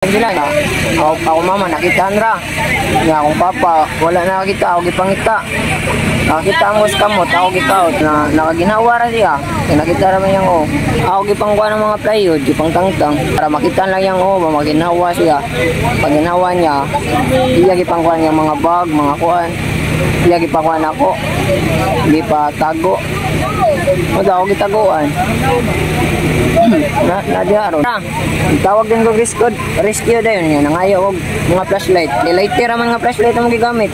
Sila na. Ako mama nakita ra. Nga akong papa wala na nakita, ako gipangita. Nakita ang sa kamot, ako gikaot na nakaginhawa ra siya. Kaya nakita ra man yang oh. Ako gipangkuha ng mga plywood, gipangtangtang para makita lang yang oh, maginhawa siya. Pag ginhawa niya, iya gipangkuha niya mga bag, mga kuan. Iya gipangkuha nako. Gipatago. Wala ako gitaguan. Na diha ron. Tawag din ko rescue, rescue dayon niya nangayo og mga flashlight. Kay lighter ra man nga flashlight ang gigamit.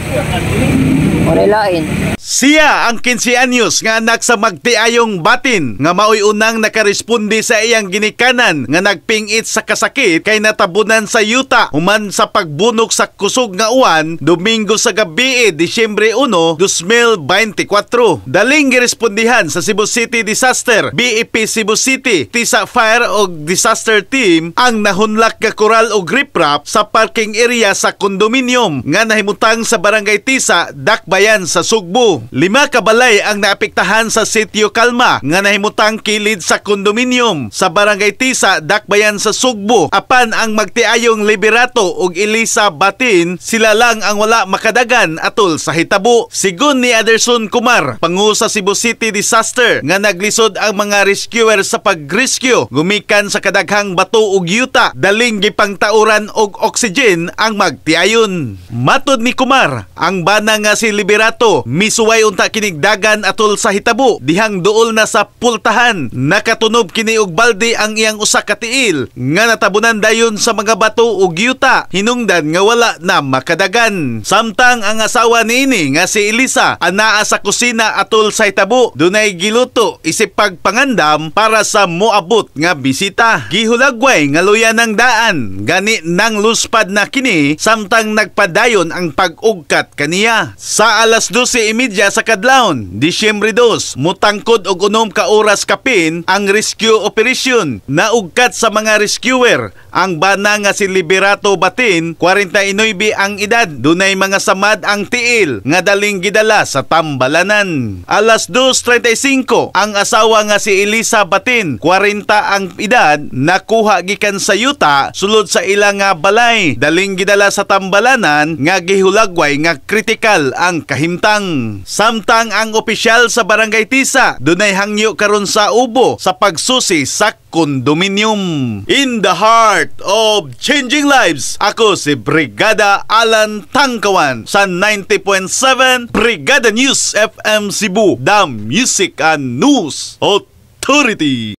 Wala lain. Siya ang 15 anyos nga anak sa magtiayong Batin nga maoy unang nakaresponde sa iyang ginikanan nga nagpingit sa kasakit kay natabunan sa yuta human sa pagbunok sa kusog nga uwan Domingo sa gabi, Disyembre 1, 2024. Daling girespondihan sa Cebu City Disaster, BEP Cebu City, Tisa Fire og Disaster Team ang nahunlak nga koral og riprap sa parking area sa kondominium nga nahimutang sa Barangay Tisa, Dakbayan sa Sugbo. Lima ka balay ang naapektahan sa Sitio Kalma nga nahimutang kilid sa kondominium sa Barangay Tisa, Dakbayan sa Sugbo. Apan ang magtiayong Liberato ug Elisa Batin, sila lang ang wala makadagan atol sa hitabo. Sigon ni Aderson Kumar, pangu sa Cebu City Disaster, nga naglisod ang mga rescuer sa pag-rescue gumikan sa kadaghang bato ug yuta, daling gipangtauran og oxygen ang magtiayon. Matod ni Kumar, ang bana nga si Liberato misuway unta kinig dagan atol sa hitabo dihang duol na sa pultahan. Nakatunob kini og balde ang iyang usa ka tiil nga natabunan dayon sa mga bato ug yuta, hinungdan nga wala na makadagan. Samtang ang asawa niini nga si Elisa anaa sa kusina atol sa hitabo, dunay giluto isip pagpangandam para sa moabot nga bisita. Gihulagway nga luya ng daan, gani nang luspad na kini samtang nagpadayon ang pag-ugkat kaniya. Sa alas 12:30 sa kadlawon, Disyembre 2, mutangkod og 6 ka oras kapin ang rescue operation. Naugkat sa mga rescuer ang bana nga si Liberato Batin, 49 ang edad. Dunay mga samad ang tiil nga daling gidala sa tambalanan. Alas 2:35, ang asawa nga si Elisa Batin, 40 ang edad, nakuha gikan sa yuta sulod sa ilang nga balay. Daling gidala sa tambalanan nga gihulagway nga kritikal ang kahimtang. Samtang ang opisyal sa Barangay Tisa dunay hangyo karon sa ubo sa pagsusi sa kondominium. In the heart of changing lives, ako si Brigada Alan Tangkawan sa 90.7 Brigada News FM Cebu, the Music and News Authority.